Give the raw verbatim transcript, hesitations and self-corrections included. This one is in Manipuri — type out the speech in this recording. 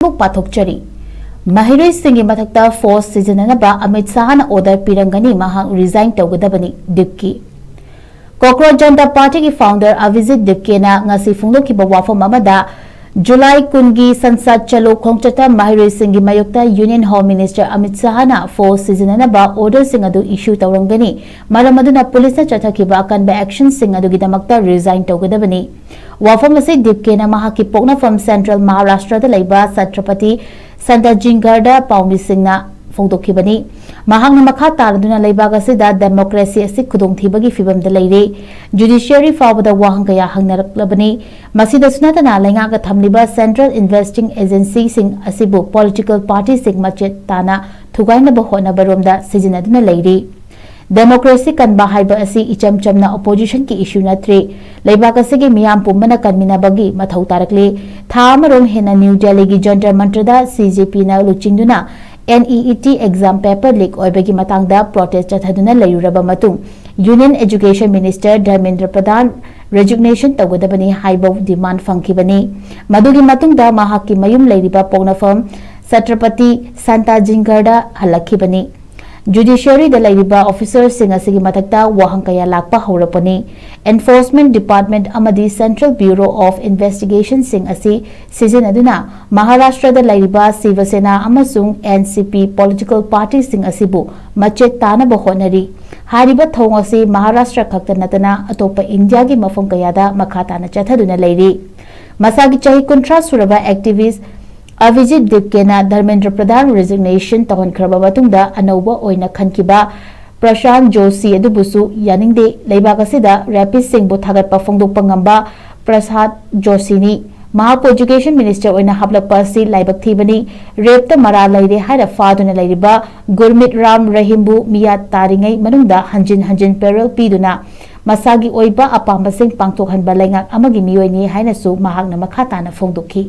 ꯑꯃꯨꯛ ꯄꯥꯊꯣꯛꯆꯔꯤ꯫ ꯃꯍꯩꯔꯣꯏꯁꯤꯡꯒꯤ ꯃꯊꯛꯇ force ꯁꯤꯖꯤꯟꯅꯅꯕ ꯑꯃꯤꯠ ꯁꯥꯍꯅ order ꯄꯤꯔꯝꯒꯅꯤ, ꯃꯍꯥꯛ resign ꯇꯧꯒꯗꯕꯅꯤ, ꯗꯤꯞꯀꯤ꯫ Cockroach Janta Party ꯒꯤ founder ꯑꯚꯤꯖꯤꯠ ꯗꯤꯞꯀꯦꯅ ꯉꯁꯤ ꯐꯣꯡꯗꯣꯛꯈꯤꯕ ꯋꯥꯐꯝ ꯑꯃꯗ, ꯖꯨꯂꯥꯏ ꯀꯨꯟꯒꯤ ꯁꯟꯁꯥꯗ ꯆꯂꯣ ꯈꯣꯡꯆꯠꯇ ꯃꯍꯩꯔꯣꯏꯁꯤꯡꯒꯤ ꯃꯥꯌꯣꯛꯇ Union Home Minister Amit ꯁꯥꯍꯅ force ꯁꯤꯖꯤꯟꯅꯅꯕ order ꯁꯤꯡ ꯑꯗꯨ issue ꯇꯧꯔꯝꯒꯅꯤ, ꯃꯔꯝ ꯑꯗꯨꯅ ꯄꯨꯂꯤꯁꯅ ꯆꯠꯊꯈꯤꯕ ꯑꯀꯟꯕ action ꯁꯤꯡ ꯑꯗꯨꯒꯤꯗꯃꯛꯇ resign ꯇꯧꯒꯗꯕꯅꯤ꯫ ꯋꯥꯐꯝ ꯑꯁꯤ ꯗꯤꯞꯀꯦꯅ ꯃꯍꯥꯛꯀꯤ ꯄꯣꯛꯅꯐꯝ Central ꯃꯍꯥꯔꯥꯁꯇ꯭ꯔꯗ ꯂꯩꯕ ꯁꯇ꯭ꯔꯄꯇꯤ ꯁꯟꯇꯥꯖꯤꯡꯒꯔꯗ ꯄꯥꯎꯃꯤꯁꯤꯡꯅ ꯐꯣꯡꯗꯣꯛꯈꯤꯕꯅꯤ꯫ ꯃꯍꯥꯛꯅ ꯃꯈꯥ ꯇꯥꯔꯗꯨꯅ ꯂꯩꯕꯥꯛ ꯑꯁꯤꯗ democracy ꯑꯁꯤ ꯈꯨꯗꯣꯡꯊꯤꯕꯒꯤ ꯐꯤꯚꯝꯗ ꯂꯩꯔꯦ꯫ Judiciary ꯐꯥꯎꯕꯗ ꯋꯥꯍꯪ ꯀꯌꯥ ꯍꯪꯅꯔꯛꯂꯕꯅꯤ꯫ ꯃꯁꯤꯗꯁꯨ ꯅꯠꯇꯅ ꯂꯩꯉꯥꯛꯅ ꯊꯝꯂꯤꯕ Central Investing Agency ꯁꯤꯡ ꯑꯁꯤꯕꯨ political party ꯁꯤꯡ ꯃꯆꯦꯠ ꯇꯥꯅ ꯊꯨꯒꯥꯏꯅꯕ ꯍꯣꯠꯅꯕꯔꯣꯝꯗ ꯁꯤꯖꯤꯟꯅꯗꯨꯅ ꯂꯩꯔꯤ꯫ Democracy ꯀꯟꯕ ꯍꯥꯏꯕ ꯑꯁꯤ ꯏꯆꯝ ꯆꯝꯅ opposition ꯒꯤ issue ꯅꯠꯇ꯭ꯔꯦ꯫ ꯂꯩꯕꯥꯛ ꯑꯁꯤꯒꯤ ꯃꯤꯌꯥꯝ ꯄꯨꯝꯕꯅ ꯀꯟꯃꯤꯟꯅꯕꯒꯤ ꯃꯊꯧ ꯇꯥꯔꯛꯂꯤ꯫ ꯊꯥ ꯑꯃꯔꯣꯝ ꯍꯦꯟꯅ ꯅ꯭ꯌꯨ ꯗꯦꯜꯂꯤꯒꯤ ꯖꯟꯇꯔ ꯃꯟꯇꯔꯗ C J P ꯅ ꯂꯨꯆꯤꯡꯗꯨꯅ N E E T exam paper leak ꯑꯣꯏꯕꯒꯤ ꯃꯇꯥꯡꯗ protest ꯆꯠꯊꯗꯨꯅ ꯂꯩꯔꯨꯔꯕ ꯃꯇꯨꯡ, Union Education Minister ꯙꯔꯃꯦꯟꯗ꯭ꯔ ꯄ꯭ꯔꯙꯥꯟ resignation ꯇꯧꯒꯗꯕꯅꯤ ꯍꯥꯏꯕ demand ꯐꯪꯈꯤꯕꯅꯤ꯫ ꯃꯗꯨꯒꯤ ꯃꯇꯨꯡꯗ ꯃꯍꯥꯛꯀꯤ ꯃꯌꯨꯝ ꯂꯩꯔꯤꯕ ꯄꯣꯛꯅꯐꯝ ꯁꯇ꯭ꯔꯄꯇꯤ ꯁꯟꯇꯥꯖꯤꯡꯒꯔꯗ ꯍꯜꯂꯛꯈꯤꯕꯅꯤ꯫ Judiciary ꯗ ꯂꯩꯔꯤꯕ officer ꯁꯤꯡ ꯑꯁꯤꯒꯤ ꯃꯊꯛꯇ ꯋꯥꯍꯪ ꯀꯌꯥ ꯂꯥꯛꯄ ꯍꯧꯔꯛꯄꯅꯤ꯫ Enforcement Department ꯑꯃꯗꯤ Central Bureau of Investigation ꯁꯤꯡ ꯑꯁꯤ ꯁꯤꯖꯤꯟꯅꯗꯨꯅ ꯃꯍꯥꯔꯥꯁꯇ꯭ꯔꯗ ꯂꯩꯔꯤꯕ ꯁꯤꯕ ꯁꯦꯅꯥ ꯑꯃꯁꯨꯡ N C P political party ꯁꯤꯡ ꯑꯁꯤꯕꯨ ꯃꯆꯦꯠ ꯇꯥꯅꯕ ꯍꯣꯠꯅꯔꯤ꯫ ꯍꯥꯏꯔꯤꯕ ꯊꯧꯑꯣꯡ ꯑꯁꯤ ꯃꯍꯥꯔꯥꯁꯇ꯭ꯔ ꯈꯛꯇ ꯅꯠꯇꯅ ꯑꯇꯣꯞꯄ ꯏꯟꯗꯤꯌꯥꯒꯤ ꯃꯐꯝ ꯀꯌꯥꯗ ꯃꯈꯥ ꯇꯥꯅ ꯆꯠꯊꯗꯨꯅ ꯂꯩꯔꯤ꯫ ꯃꯁꯥꯒꯤ ꯆꯍꯤ ꯀꯨꯟꯊ꯭ꯔꯥ ꯁꯨꯔꯕ activist ꯑꯚꯤꯖꯤꯠ ꯗꯤꯞꯀꯦꯅ ꯙꯔꯃꯦꯟꯗ꯭ꯔ ꯄ꯭ꯔꯙꯥꯟ resignation ꯇꯧꯍꯟꯈ꯭ꯔꯕ ꯃꯇꯨꯡꯗ ꯑꯅꯧꯕ ꯑꯣꯏꯅ ꯈꯟꯈꯤꯕ ꯄ꯭ꯔꯁꯥꯟ ꯖꯣꯁꯤ ꯑꯗꯨꯕꯨꯁꯨ ꯌꯥꯅꯤꯡꯗꯦ꯫ ꯂꯩꯕꯥꯛ ꯑꯁꯤꯗ rapist ꯁꯤꯡꯕꯨ ꯊꯥꯒꯠꯄ ꯐꯣꯡꯗꯣꯛꯄ ꯉꯝꯕ ꯄ꯭ꯔꯁꯥꯟ ꯖꯣꯁꯤꯅꯤ꯫ ꯃꯍꯥꯛꯄꯨ Education Minister ꯑꯣꯏꯅ ꯍꯥꯞꯂꯛꯄ ꯑꯁꯤ ꯂꯥꯏꯕꯛ ꯊꯤꯕꯅꯤ꯫ Rape ꯇ ꯃꯔꯥꯜ ꯂꯩꯔꯦ ꯍꯥꯏꯅ ꯐꯥꯗꯨꯅ ꯂꯩꯔꯤꯕ ꯒꯨꯔꯃꯤꯠ ꯔꯥꯝ ꯔꯍꯤꯝꯕꯨ ꯃꯤꯌꯥꯠ ꯇꯥꯔꯤꯉꯩ ꯃꯅꯨꯡꯗ ꯍꯟꯖꯤꯟ ꯍꯟꯖꯤꯟ parole ꯄꯤꯗꯨꯅ ꯃꯁꯥꯒꯤ ꯑꯣꯏꯕ ꯑꯄꯥꯝꯕꯁꯤꯡ ꯄꯥꯡꯊꯣꯛꯍꯟꯕ ꯂꯩꯉꯥꯛ ꯑꯃꯒꯤ ꯃꯤꯑꯣꯏꯅꯤ ꯍꯥꯏꯅꯁꯨ ꯃꯍꯥꯛꯅ ꯃꯈꯥ ꯇꯥꯅ ꯐꯣꯡꯗꯣꯛꯈꯤ꯫